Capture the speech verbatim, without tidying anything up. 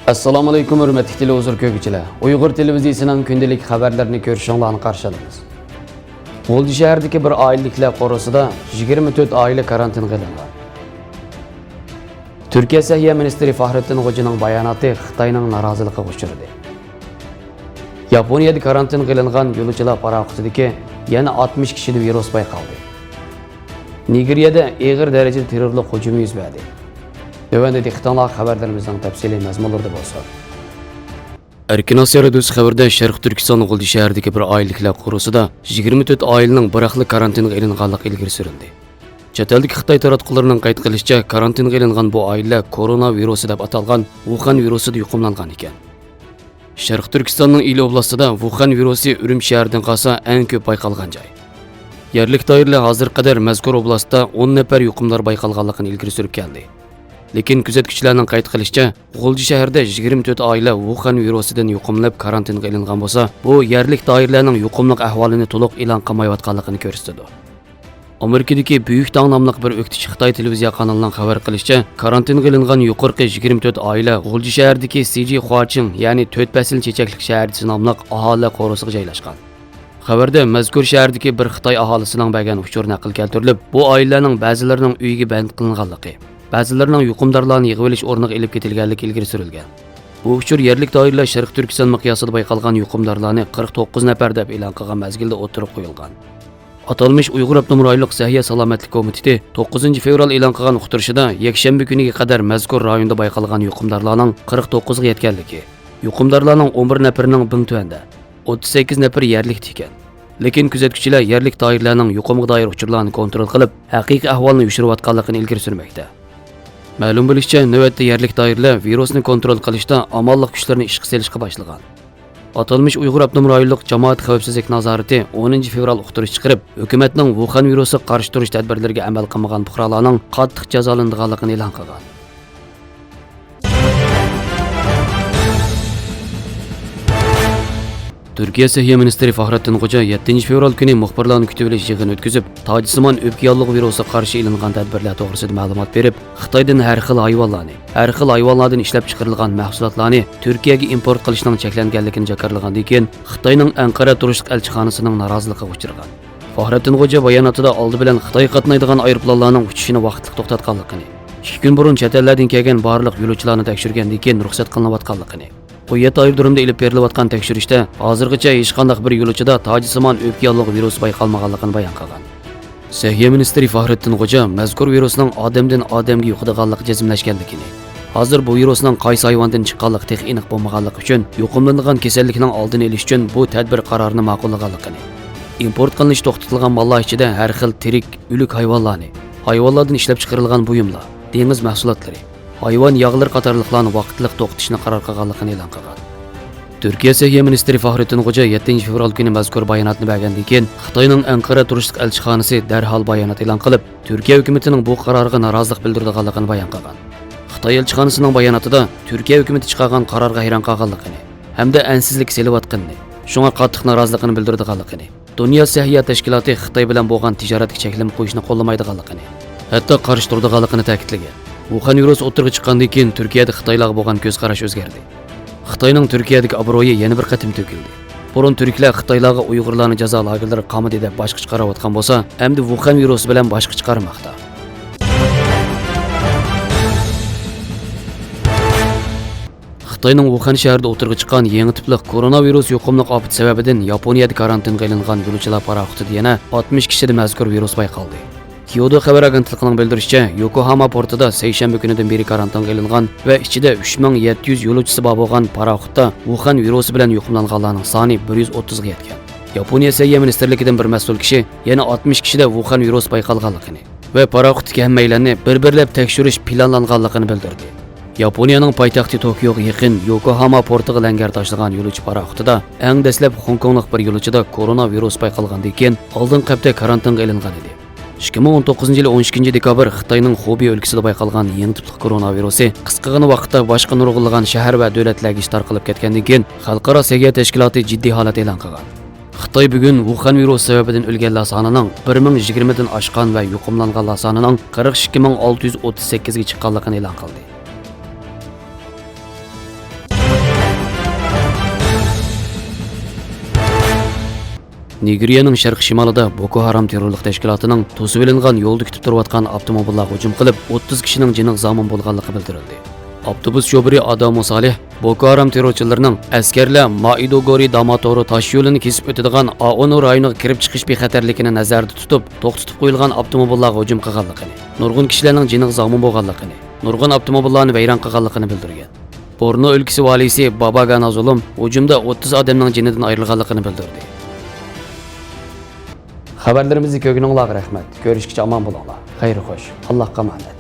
ئەسسالامۇئەلەيكۇم، ھۆرمەتلىك تېلېۋىزور كۆرگۈچىلەر! ئۇيغۇر تېلېۋىزىيىسىنىڭ كۈندىلىك خەۋەرلىرىنى كۆرۈشۈڭلارنى قارشى ئالىمىز. غۇلجا شەھىرىدىكى بىر ئائىلىلىكلەر قورۇسىدا يىگىرمە تۆت ئائىلە كارانتىنغا ئېلىنغان. تۈركىيە سەھىيە مىنىستىرى فاھرېتتىن غوجىنىڭ باياناتى خىتاينىڭ نارازىلىقىغا ئۇچرىدى. ياپونىيەدە كارانتىنغا ئېلىنغان يولۇچىلار پاراخوتىدىكى يەنە ئاتمىش كىشىدە ۋىرۇس بايقالدى. نىگېرىيەدە ئېغىر دەرىجىدە تېررورلۇق ھۇجۇمى يۈز بەردى. تۆۋەندە دىققىتىڭلار خەۋەرلىرىمىزنىڭ تەپسىلىي مەزمۇنلىرىدا بولسۇن. ئەركىن ئاسىيا رادىيوسى خەۋىرىدە شەرقىي تۈركىستان غۇلجا شەھىرىدىكى بىر ئائىلىلىكلەر قورۇسىدا يىگىرمە تۆت ئائىلىنىڭ بىراقلا كارانتىنغا ئېلىنغانلىقى ئىلگىرى سۈرۈلدى. چەت ئەلدىكى خىتاي تاراتقۇلىرىنىڭ قەيت قىلىشىچە، كارانتىنغا ئېلىنغان بۇ ئائىلىلەر كورونا ۋىرۇسى دەپ ئاتالغان ۋۇخەن ۋىرۇسىدا يۇقۇملانغان ئىكەن. شەرقىي تۈركىستاننىڭ ئىلى ئوبلاستىدا ۋۇخەن ۋىرۇسى ئۈرۈمچى شەھىرىدىن قالسا ئەڭ كۆپ بايقالغان جاي. يەرلىك دائىرىلەر ھازىرغا قەدەر مەزكۇر ئوبلاستتا ئون نەپەر يۇقۇمدار بايقالغانلىقىنى ئىلگىرى سۈرۈپ كەلدى. لېكىن كۆزەتكۈچىلەرنىڭ قەيت قىلىشىچە، غۇلجا شەھىرىدە يىگىرمە تۆت ئائىلە ۋۇخەن ۋىرۇسىدىن يۇقۇملىنىپ كارانتىنغا ئېلىنغان بولسا، بۇ يەرلىك دائىرىلەرنىڭ يۇقۇملۇق ئەھۋالىنى تولۇق ئېلان قىلمايۋاتقانلىقىنى كۆرسىتىدۇ. ئامېرىكىدىكى بۈيۈك تاڭ ناملىق بىر ئۆكتىچى خىتاي تېلېۋىزىيە قانىلىنىڭ خەۋەر قىلىشىچە، كارانتىنغا ئېلىنغان يۇقىرىقى يىگىرمە تۆت ئائىلە غۇلجا شەھىرىدىكى سىجى خۇاچىڭ، يەنى تۆت پەسىل چېچەكلىك شەھەرچىسى ناملىق ئاھالىلەر قورۇسىغا جايلاشقان. خەۋەردە مەزكۇر شەھەردىكى بىر خىتاي ئاھالىسىنىڭ بەرگەن ئۇچۇرى نەقىل كەلتۈرۈلۈپ، بۇ ئائىلىلەرنىڭ بەزىلىرىنىڭ ئۆيىگە بەند قىلىنغانلىقى، بەزىلىرىنىڭ يۇقۇمدارلارنى يىغىۋېلىش ئورنىغا ئېلىپ كېتىلگەنلىكى ئىلگىرى سۈرۈلگەن. بۇ ئۇچۇر يەرلىك دائىرىلەر شەرقىي تۈركىستان مىقياسىدا بايقالغان يۇقۇمدارلارنى قىرىق توققۇز نەپەر دەپ ئېلان قىلغان مەزگىلدە ئوتتۇرىغا قويۇلغان. ئاتالمىش ئۇيغۇر ئاپتونوم رايونلۇق سەھىيە سالامەتلىك كومىتېتى توققۇزىنچى فېۋرال ئېلان قىلغان ئۇقتۇرۇشىدا، يەكشەنبە كۈنىگە قەدەر مەزكۇر رايوندا بايقالغان يۇقۇمدارلارنىڭ قىرىق توققۇزغا يەتكەنلىكى، يۇقۇمدارلارنىڭ ئون بىر نەپىرىنىڭ بىڭتۈەندە، ئوتتۇز سەككىز نەپىرى يەرلىكتە ئىكەن. لېكىن كۆزەتكۈچىلەر يەرلىك دائىرىلەرنىڭ يۇقۇمغا دائىر ئۇچۇرلارنى كونترول قىلىپ، ھەقىقىي ئەھۋالنى يوشۇرۇۋاتقانلىقىنى ئىلگىرى سۈرمەكتە. مەلۇم بولۇشىچە، نۆۋەتتە يەرلىك دائىرىلەر ۋىرۇسنى كونترول قىلىشتا ئامانلىق كۈچلىرىنى ئىشقا سېلىشقا باشلىغان. ئاتالمىش ئۇيغۇر ئاپتونوم رايونلۇق جامائەت خەۋپسىزلىك نازارىتى ئونىنچى فېۋرال ئۇقتۇرۇش چىقىرىپ، ھۆكۈمەتنىڭ ۋۇخەن ۋىرۇسىغا قارشى تۇرۇش تەدبىرلىرىگە ئەمەل قىلمىغان پۇقرالارنىڭ قاتتىق جازالىنىدىغانلىقىنى ئېلان قىلغان. تۈركىيە سەھىيە مىنىستىرى فاخرەتتىن خوجا يەتتىنچى فېۋرال كۈنى مۇخبىرلارنى كۈتۈۋېلىش يىغىنى ئۆتكۈزۈپ، تاجسىمان ئۆپكە ياللۇغى ۋىرۇسىغا قارشى ئېلىنغان تەدبىرلەر توغرىسىدا مەلۇمات بېرىپ، خىتايدىن ھەر خىل ھايۋانلارنى، ھەر خىل ھايۋانلاردىن ئىشلەپچىقىرىلغان مەھسۇلاتلارنى تۈركىيەگە ئىمپورت قىلىشنىڭ چەكلەنگەنلىكىنى جاكارلىغاندىن كېيىن، خىتاينىڭ ئەنقەرە تۇرۇشلۇق ئەلچىخانىسىنىڭ نارازىلىقىغا ئۇچرىغان. فاخرەتتىن خوجا باياناتىدا ئالدى بىلەن خىتايغا قاتنايدىغان ئايروپىلانلارنىڭ ئۇچۇشىنى ۋاقىتلىق توختاتقانلىقىنى، ئىككى كۈن بۇرۇن چەت ئەللەردىن كەلگەن بارلىق يولۇچىلارنى تەكشۈرگەندىن كېيىن رۇخسەت قىلىنىۋاتقانلىقىنى، ھوييەت ئايرودرومدا ئېلىپ بېرىلىۋاتقان تەكشۈرۈشتە ھازىرغىچە ھېچقانداق بىر يولۇچىدا تاجسىمان ئۆپكە ياللۇغى ۋىرۇسى بايقالمىغانلىقىنى بايان قىلغان. سەھىيە مىنىستىرى فاخرەتتىن خوجا مەزكۇر ۋىرۇسنىڭ ئادەمدىن ئادەمگە يۇقىدىغانلىقى جەزملەشكەنلىكىنى، ھازىر بۇ ۋىرۇسنىڭ قايسى ھايۋاندىن چىققانلىقى تېخى ئېنىق بولمىغانلىقى ئۈچۈن، يۇقۇملىنىدىغان كېسەللىكنىڭ ئالدىنى ئېلىش ئۈچۈن بۇ تەدبىر قارارىنى ماقۇللىغانلىقىنى، ئىمپورت قىلىنىشى توختىتىلغان ماللار ئىچىدە ھەر خىل تىرىك، ئۆلۈك ھايۋانلارنى، ھايۋانلاردىن ئىشلەپچىقىرىلغان بۇيۇملار، دېڭىز مەھسۇلاتلىرى، ھايۋان ياغلىرى قاتارلىقلارنى ۋاقىتلىق توختىتىشنى قارار قىلغانلىقىنى ئېلان قىلغان. تۈركىيە سەھىيە مىنىستىرى فاخرېتتىن خوجا يەتتىنچى فېۋرال كۈنى مەزكۇر باياناتنى بەرگەندىن كېيىن، خىتاينىڭ ئەنقەرە تۇرۇشلۇق ئەلچىخانىسى دەرھال بايانات ئېلان قىلىپ، تۈركىيە ھۆكۈمىتىنىڭ بۇ قارارىغا نارازىلىق بىلدۈرىدىغانلىقىنى بايان قىلغان. خىتاي ئەلچىخانىسىنىڭ باياناتىدا، تۈركىيە ھۆكۈمىتى چىقارغان قارارغا ھەيران قالغانلىقىنى ھەمدە ئەنسىزلىك سېلىۋاتقىنىنى، شۇڭا قاتتىق نارازىلىقىنى بىلدۈرىدىغانلىقىنى، دۇنيا سەھىيە تەشكىلاتى خىتاي بىلەن بولغان تىجارەتكە چەكلىمە قويۇشنى قوللىمايدىغانلىقىنى، ھەتتا قارشى تۇرىدىغانلىقىنى تەكىتلىگەن. ۋۇخەن ۋىرۇسى ئوتتۇرىغا چىققاندىن كېيىن، تۈركىيەدە خىتايلارغا بولغان كۆز قاراش ئۆزگەردى. خىتاينىڭ تۈركىيەدىكى ئابرۇيى يەنە بىر قېتىم تۆكۈلدى. بۇرۇن تۈركلەر خىتايلارغا ئۇيغۇرلارنى جازا لاگېرلىرىغا قامىدى دەپ باشقىچە قاراۋاتقان بولسا، ئەمدى ۋۇخەن ۋىرۇسى بىلەن باشقىچە قارىماقتا. خىتاينىڭ ۋۇخەن شەھىرىدە ئوتتۇرىغا چىققان يېڭى تىپلىق كورونا ۋىرۇس يۇقۇملۇق ئاپىتى سەۋەبىدىن ياپونىيەدە كارانتىنغا ئېلىنغان يولۇچىلار پاراخوتىدا يەنە ئاتمىش كىشىدە مەزكۇر ۋىرۇس بايقالدى. كيودو خەۋەر ئاگېنتلىقىنىڭ بىلدۈرۈشىچە، يوكوھاما پورتىدا سەيشەنبە كۈنىدىن بېرى كارانتىنغا ئېلىنغان ۋە ئىچىدە ئۈچ مىڭ يەتتە يۈز يولۇچىسى بار بولغان پاراخوتتا ۋۇخەن ۋىرۇسى بىلەن يۇقۇملانغانلارنىڭ سانى بىر يۈز ئوتتۇزغا يەتكەن. ياپونىيە سەھىيە مىنىستىرلىكىدىن بىر مەسئۇل كىشى يەنە ئاتمىش كىشىدە ۋۇخەن ۋىرۇسى بايقالغانلىقىنى ۋە پاراخوتتىكى ھەممەيلەننى بىر-بىرلەپ تەكشۈرۈش پىلانلانغانلىقىنى بىلدۈردى. ياپونىيەنىڭ پايتەختى توكيوغا يېقىن يوكوھاما پورتىغا لەڭگەر تاشلىغان يولۇچى پاراخوتىدا ئەڭ دەسلەپ خوڭكوڭلۇق بىر يولۇچىدا كورونا ۋىرۇسى بايقالغاندىن كېيىن، ئالدىنقى ھەپتە كارانتىنغا ئېلىنغان ئىدى. ئىككى مىڭ ئون توققۇزىنچى يىلى ئون ئىككىنچى دېكابىر خىتاينىڭ خۇبېي ئۆلكىسىدە بايقالغان يېڭى تىپلىق كورونا ۋىرۇسى قىسقىغىنا ۋاقىتتا باشقا نۇرغۇنلىغان شەھەر ۋە دۆلەتلەرگىچە تارقىلىپ كەتكەندىن كېيىن، خەلقئارا سەھىيە تەشكىلاتى جىددىي ھالەت ئېلان قىلغان. خىتاي بۈگۈن ۋۇخەن ۋىرۇسى سەۋەبىدىن ئۆلگەنلەر سانىنىڭ بىر مىڭ يىگىرمىدىن ئاشقان ۋە يۇقۇملانغانلار سانىنىڭ قىرىق ئىككى مىڭ ئالتە يۈز ئوتتۇز سەككىزگە چىققانلىقىنى ئېلان قىلدى. نىگېرىيەنىڭ شەرقىي شىمالىدا بوكو ھارام تېررورلۇق تەشكىلاتىنىڭ توسۇۋېلىنغان يولدا كۈتۈپ تۇرۇۋاتقان ئاپتوموبىللارغا ھۇجۇم قىلىپ، ئوتتۇز كىشىنىڭ جېنىغا زامىن بولغانلىقى بىلدۈرۈلدى. ئاپتوبۇس شوپۇرى ئادامۇ سالىھ بوكو ھارام تېررورچىلىرىنىڭ ئەسكەرلەر مائىدۇگورى داماتورو تاشيولىنى كېسىپ ئۆتىدىغان ئائونۇ رايونىغا كىرىپ چىقىش بىخەتەرلىكىنى نەزەردە تۇتۇپ، توختىتىپ قويۇلغان ئاپتوموبىللارغا ھۇجۇم قىلغانلىقىنى، نۇرغۇن كىشىلەرنىڭ جېنىغا زامىن بولغانلىقىنى، نۇرغۇن ئاپتوموبىللارنى ۋەيران قىلغانلىقىنى بىلدۈرگەن. بورنو ئۆلكىسى ۋالىيسى باباگانا زۇلۇم ھۇجۇمدا ئوتتۇز ئادەمنىڭ جېنىدىن ئايرىلغانلىقىنى بىلدۈردى. خەۋەرلىرىمىزنى كۆرگىنىڭلارغا رەھمەت. كۆرۈشكىچە ئامان بولۇڭلار. خەير خوش. ئاللاھقا ئامانەت.